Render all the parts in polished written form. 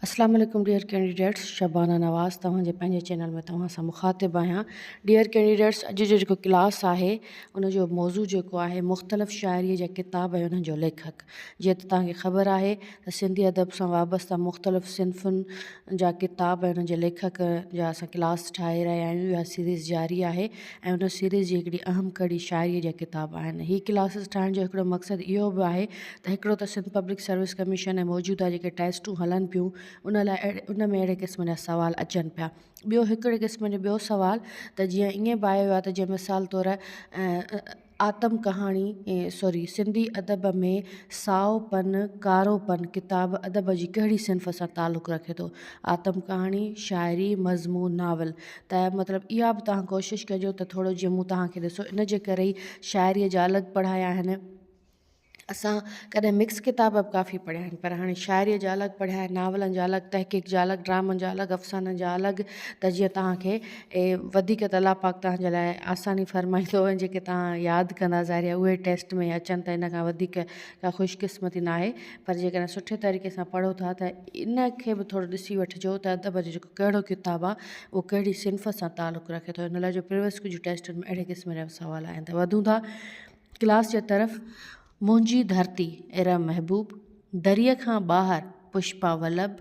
اسلام عليڪم dear candidates Shabana Nawaz توهان جي پنهنجي چينل ۾ توهان سان مخاطب آهيان ڊيئر ڪينڊيڊيٽس اڄ جو جيڪو ڪلاس آهي ان جو موضوع جيڪو آهي مختلف شاعري جا ڪتاب ۽ انهن جو ليکڪ جيئن ته توهان کي خبر آهي ته سنڌي ادب سان وابسته مختلف صنفن جا ڪتاب ۽ انهن جي ليکڪ جا اسان ڪلاس ٺاهي رهيا آهيون اها سيريز جاري آهي ۽ ان سيريز جي هڪڙي اهم ڪڙي شاعري جا ڪتاب آهن هي ڪلاسز ٺاهڻ جو هڪڙو مقصد اهو به آهي ته هڪڙو ته سنڌ پبلڪ سروس ڪميشن ۽ موجوده جيڪي ٽيسٽون هلن پيون ان لاء اهڙي ان ۾ اهڙي قسم جا سوال اچن پيا ٻيو هڪڙي قسم جو ٻيو سوال ته جيئن ائين به آيو آهي ته جيئن مثال طور آتم ڪهاڻي سوري سنڌي ادب ۾ سائو پن ڪارو پن ڪتاب ادب جي ڪهڙي صنف سان تعلق رکي ٿو آتم ڪهاڻي شاعري مضمون ناول ته مطلب اها به توهان ڪوشش ڪجو ته ٿورو جيئن مون توهان کي ڏسو ان جي ڪري ئي شاعريء جا الڳ پڙهايا آهن اسان ڪڏهن مڪس ڪتاب به ڪافي پڙهيا آهن پر هاڻي شاعريء جا الڳ پڙهيا آهن ناولن جا الڳ تحقيق جا الڳ ڊرامن جا الڳ افسانن جا الڳ ته جيئن توهان کي وڌيڪ ته الله پاڪ توهان جي لاء آساني فرمائيندو ۽ جيڪي توهان ياد ڪندا ظاهر آهي اهي ٽيسٽ ۾ اچن ته ان کان وڌيڪ ڪا خوش قسمتي ناهي پر جيڪڏهن سٺي طريقي سان پڙهو ٿا ته ان کي به ٿورو ڏسي وٺجو ته ادب جو جيڪو ڪهڙو ڪتاب آهي اهو ڪهڙي صنف سان تعلق رکي ٿو ان لاء جو پريويس ڪجهه ٽيسٽن ۾ اهڙي قسم جا سوال آيا آهن ته وڌون ٿا ڪلاس جي طرف منهنجي ڌرتي ارم محبوب، دريء کان ٻاهر پشپا ولڀ،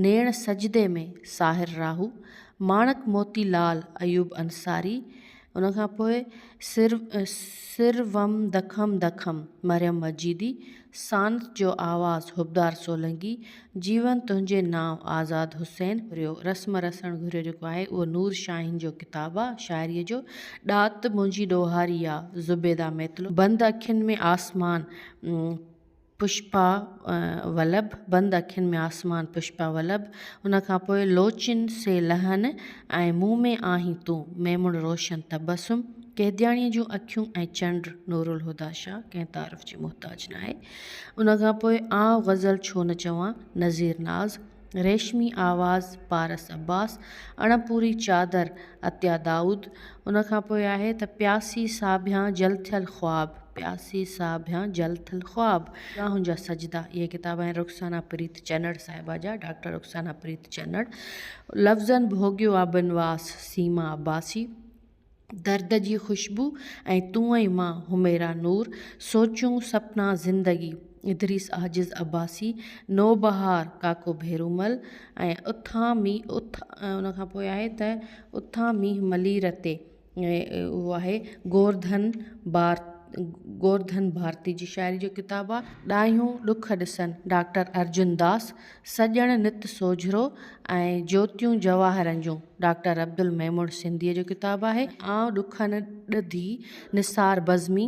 نيڻ سجدي ۾ ساحر راهو، ماڻڪ موتي لال ايوب انصاري، ان کان پوء سر سر وم دکم دکم مريم مجيدي، سانت جو آواز حبدار سولنگي، جيون تنهنجي نانء آزاد حسين، گهريو رسم رسڻ گهريو جيڪو آهي اهو نور شاهين جو ڪتاب آ شاعريء جو، ڏات منهنجي ڏوهاري آ زبيده ميتلو، بند اکين ۾ آسمان پشپا ولڀ، بند اکين ۾ آسمان پشپا ولڀ، ان کان پوء لوچين سي لهن ۽ مون ۾ آهين تون ميمڻ روشن تبسم، قيدياڻيء جون اکيون ۽ چنڊ نورالهديٰ شاهه ڪنهن تعارف جي محتاج ناهي. ان کان پوء آء غزل ڇو نه چوان، نذير ناز، ريشمي آواز، پارس عباس، اڻپوري چادر، عطيه دائود، ان کان پوء آهي ته پياسي ساڀيان جل ٿيل خواب، پياسي ساڀيان جل ٿيل خواب، نگاهن جا سجدا، اهي ڪتاب آهن رخسانه پريت چنڙ صاحبه جا، ڊاڪٽر رخسانه پريت چنڙ، لفظن ڀوڳيو آ بنواس، سيما عباسي. درد جي خوشبو ۽ تون ۽ مان، حميرا نور، سوچون سپنا زندگي، ادريس عاجز عباسي، نوبهار، ڪاڪو ڀيرومل ۽ اٿان مي اٿ ان کان پوء آهي ته اٿان مينهن ملير تي اهو آهي گورڌن بار گورڌن ڀارتي جي شاعري جو ڪتاب آهي. ڏاهيون ڏک ڏسن، ڊاڪٽر ارجن داس، سڄڻ نت سوجهرو ۽ جوتيون جواهرن جون، ڊاڪٽر عبدالميمڻ سنڌيء جو ڪتاب آهي. آء ڏکن ڏڌي، نثار بزمي،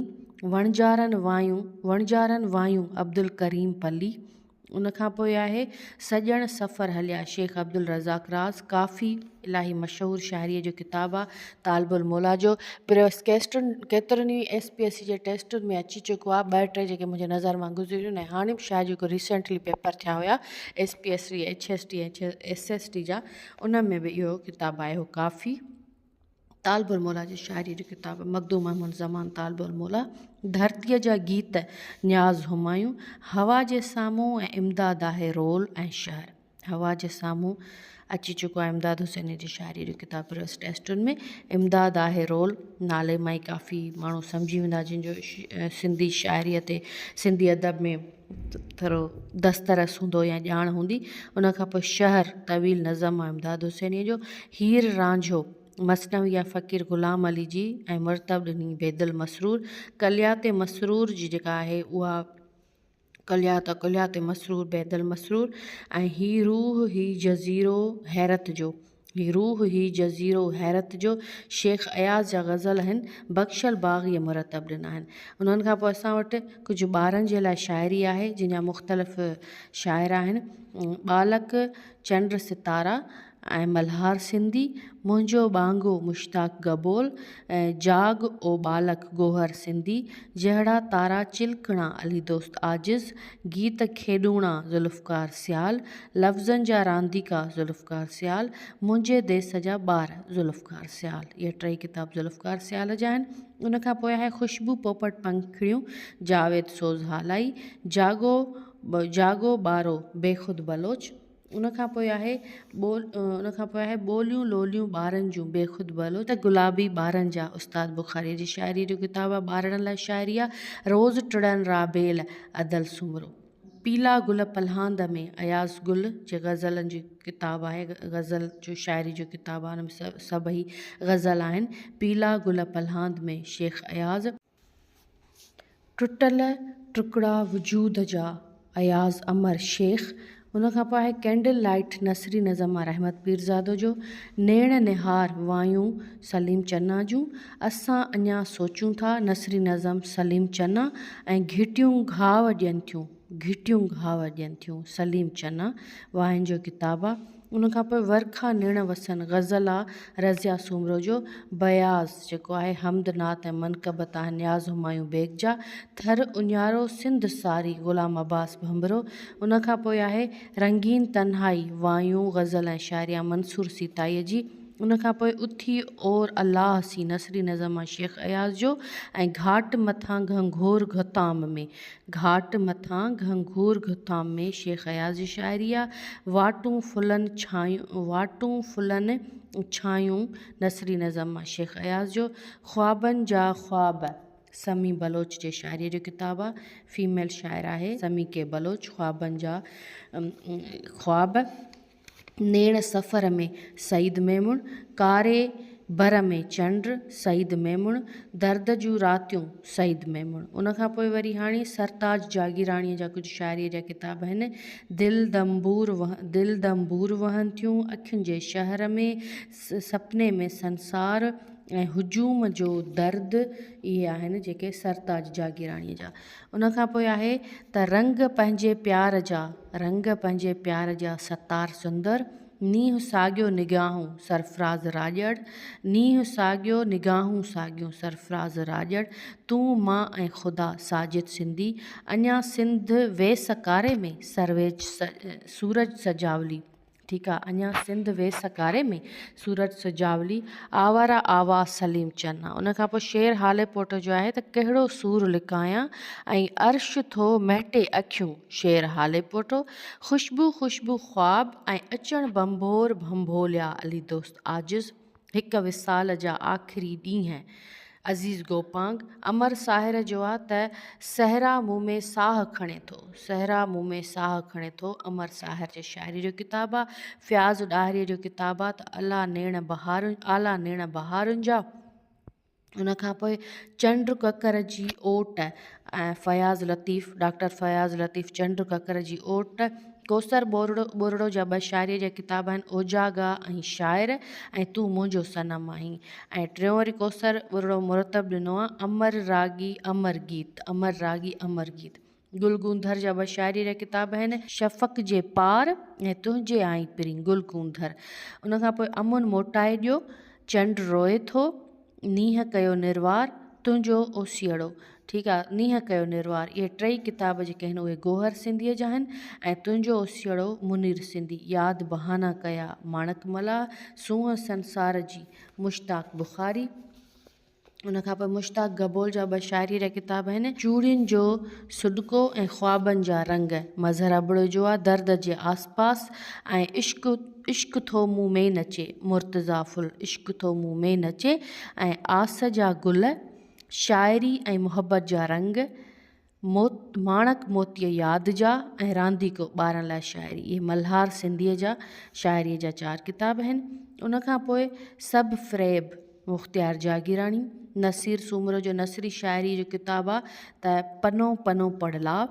وڻجارن وايون، وڻجارن وايون، عبدالڪريم پلي. ان کان پوء آهي سڄڻ سفر هليا، شيخ عبدالرزاق راز، ڪافي الاهي مشهور شاعريء جو ڪتاب آ، طالب الموليٰ جو. پريوس ڪيسٽن ڪيترن ئي ايس پي ايس سي جي ٽيسٽن ۾ اچي چڪو آ، ٻه ٽي جيڪي منهنجي نظر مان گذريون ۽ هاڻي به شايد جيڪو ريسينٽلي پيپر ٿيا هيا S P S C, H S T ۽ S S T جا ان ۾ به اهو ڪتاب آيو هو ڪافي طالب الموليٰ جي شاعريء جو ڪتاب مخدوم محمد زمان طالب الموليٰ، ڌرتيء جا گيت نياز همايون، هوا جي سامهون ۽ امداد آهي رول ۽ شهر. هوا جي سامهون اچي چڪو آهي امداد حسيني جي شاعري جو ڪتاب پريس ٽيسٽن ۾ امداد آهي رول نالي مان ئي ڪافي ماڻهو سمجهي ويندا جن جو سنڌي شاعريء تي سنڌي ادب ۾ ٿورو دسترس هوندو يا ڄاڻ هوندي ان کان پوء شهر طويل نظم آهي امداد حسينيء جو هير رانجهو مثنوي آهي فقير غلام علي جي ۽ مرتب ڏني بيدل مسرور ڪليات مسرور جي جيڪا آهي اها ڪليات ڪليات مسرور بيدل مسرور ۽ هي روح هي جزيرو حيرت جو هي روح هي جزيرو حيرت جو شيخ اياز جا غزل آهن بخشل باغيء مرتب ڏنا آهن انهن کان پوء اسان وٽ ڪجهه ٻارن جي لاء شاعري آهي جنهن جا مختلف شاعر آهن ٻالڪ چنڊ ستارا ۽ ملهار سنڌي، منهنجو ٻانگو مشتاق گبول، جاڳ او ٻالڪ گوهر سنڌي، جهڙا تارا چلڪڻا علي دوست عاجز، گيت کيڏوڻا ذوالفقار سيال، لفظن جا رانديڪا ذوالفقار سيال، منهنجي ديس جا ٻار ذوالفقار سيال. اهي ٽئي ڪتاب ذوالفقار سيال جا آهن. ان کان پوء آهي خوشبو پوپٽ پنکڙيون جاويد سوز هالائي، جاڳو جاڳو ٻارو بيخود بلوچ. ان کان پوء آهي ٻول ان کان پوء آهي ٻوليون لوليون ٻارن جون بيخود بلوچ ته گلابي ٻارن جا استاد بخاريء جي شاعريء جو ڪتاب آهي ٻارڙن لاء شاعري آهي روز ٽڙن رابيل ادل سومرو پيلا گل پلهاند ۾ اياز گل جي غزلن جو ڪتاب آهي غزل جو شاعري جو ڪتاب آهي ان ۾ سڀئي غزل آهن پيلا گل پلهاند ۾ شيخ اياز. ٽٽل ٽڪڙا وجود جا، اياز امر شيخ، ان کان پوء آهي ڪينڊل لائيٽ نثري نظم آ رحمت پيرزادو جو، نيڻ نهار وايون سليم چنا جون، اسان اڃا سوچون ٿا نثري نظم سليم چنا ۽ گهٽيون گهاء ڏين ٿيون گهٽيون گهاء ڏين ٿيون سليم چنا واين جو ڪتاب آ. ان کان پوء ورکا نيڻ وسن، غزل آ رضيه سومرو جو، بياض، جيڪو آهي حمد، نعت ۽ منقبت آهن نياز همايون بيگ جا، ٿر اڃارو سنڌ ساري، غلام عباس ڀنڀرو، ان کان پوء آهي رنگين تنهائي، وايون، غزل ۽ شاعريان منصور سيتائيء جي، ان کان پوء اٿي اور الله سين، نثري نظم آ شيخ اياز جو ۽ گهاٽ مٿان گهنگهور گهتام ۾، گهاٽ مٿان گهنگهور گهتام ۾ شيخ اياز جي شاعري آ. واٽون ڦلن ڇانيون واٽون ڦلن ڇانيون نثري نظم آ شيخ اياز جو. خوابن جا خواب سمي بلوچ جي شاعريء جو ڪتاب آ. فيميل شاعر آهي سمي ڪي بلوچ خوابن جا خواب. نيڻ سفر ۾ سعيد ميمڻ، ڪاري بر ۾ چنڊ، سعيد ميمڻ، درد جون راتيون، سعيد ميمڻ. ان کان پوء وري هاڻي سرتاج جاگيراڻيء جا ڪجهه شاعريء جا ڪتاب آهن، دل دنبور دل دنبور وهن ٿيون، اکين جي شهر ۾، سپني ۾ سنسار ۽ هجوم جو درد اهي آهن جيڪي سرتاج جاگيراڻيء جا. ان کان پوء آهي ته رنگ پنهنجي پيار جا، رنگ پنهنجي پيار جا ستار سندر، نينهن ساڳيو نگاهون سرفراز راڄڙ، نينهن ساڳيو نگاهون ساڳيون سرفراز راڄڙ، تون مان ۽ خدا ساجد سنڌي، اڃا سنڌ ويس ڪاري ۾ سرويچ سورج سجاولي. ٺيڪ آ اڃا سنڌ ويس ڪاري ۾ سورج سجاولي آوارا آواز سليم چنا ان کان پوء شعر هالي پوٽ جو آهي ته ڪهڙو سور لڪايان ۽ عرش ٿو مهٽي اکيون شعر هالي پوٽو خوشبو خوشبو خواب ۽ اچڻ ڀنڀور ڀنڀوليا علي دوست عاجز هڪ وصال جا آخري ڏينهن عزيز گوپانگ، امر ساحر جو آ ته صحرا مون ۾ ساهه کڻي ٿو، صحرا مون ۾ ساهه کڻي ٿو امر ساحر جي شاعري جو ڪتاب آ، فياض ڏاهريء جو ڪتاب آ ته الا نيڻ بهارن اعليٰ نيڻ بهارن جا. ان کان پوء چنڊ ڪڪر جي اوٽ ۽ فياض لطيف، ڊاڪٽر فياض لطيف چنڊ ڪڪر جي اوٽ، ڪوثر ٻورڙو، ٻورڙو جا ٻه شاعريء جا ڪتاب آهن اوجاڳا ۽ شاعر ۽ تون منهنجو صنم آهين ۽ ٽيون وري ڪوثر ٻورڙو مرتب ڏنو آهي امر راڳي امر گيت، امر راڳي امر گيت. گل گونڌر جا ٻه شاعريء جا ڪتاب آهن شفق جي پار ۽ تنهنجي آئين پرين، گل گونڌر. ان کان پوء امن موٽائي ڏيو، چنڊ روئي ٿو، نينهن ڪيو نروار، تنهنجو اوسيئڙو، ٺيڪ آ، نينهن ڪيو نروار، اهي ٽئي ڪتاب جيڪي آهن اهي گوهر سنڌيء جا آهن ۽ تنهنجو اوسيئڙو منير سنڌي، ياد بهانا ڪيا، ماڻڪ ملاح، سونهن سنسار جي، مشتاق بخاري، ان کان پوء مشتاق گبول جا ٻه شاعريء جا ڪتاب آهن، چوڙين جو سڏڪو ۽ خوابن جا رنگ، مظهر ابڙو جو آ، درد جي آسپاس ۽ عشق عشق ٿو مون ۾ نچي، مرتضيٰ ڦل، عشق ٿو مون ۾ نچي ۽ آس جا گل، شاعري ۽ محبت جا رنگ، موت ماڻڪ موتيء ياد جا ۽ رانديڪو ٻارن لاء شاعري اهي ملهار سنڌيء جا شاعريء جا چار ڪتاب آهن. ان کان پوء سڀ فريب مختيار جاگيراڻي، نصير سومرو جو نثري شاعريء جو ڪتاب آ ته پنو پنو پڙلاء،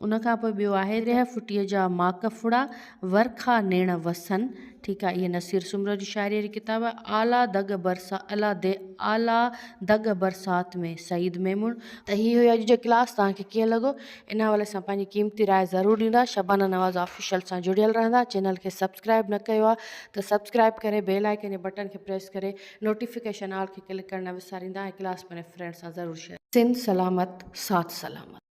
ان کان پوء ٻيو آهي ريهه ڦٽيء جا ماڪ ڦڙا، ورکا نيڻ وسن، ٺيڪ آهي اهي نصير سومرو جي شاعريء جو ڪتاب آهي. اعليٰ دڳ برسا اعليٰ the اعليٰ دڳ برسات ۾ سعيد ميمڻ. ته هي هيو اڄ جو ڪلاس توهان کي ڪيئن لڳو ان حوالي سان پنهنجي قيمتي راء ضرور ڏيندا شبانه نواز آفيشل سان جڙيل رهندا چينل کي سبسڪرائب نه ڪيو آهي ته سبسڪرائب ڪري بيل آئيڪن جي بٽڻ کي پريس ڪري نوٽيفڪيشن آل کي ڪلڪ ڪرڻ نه وساريندا ۽ ڪلاس پنهنجي فرينڊ سان ضرور شيئر سنڌ سلامت ساٿ سلامت.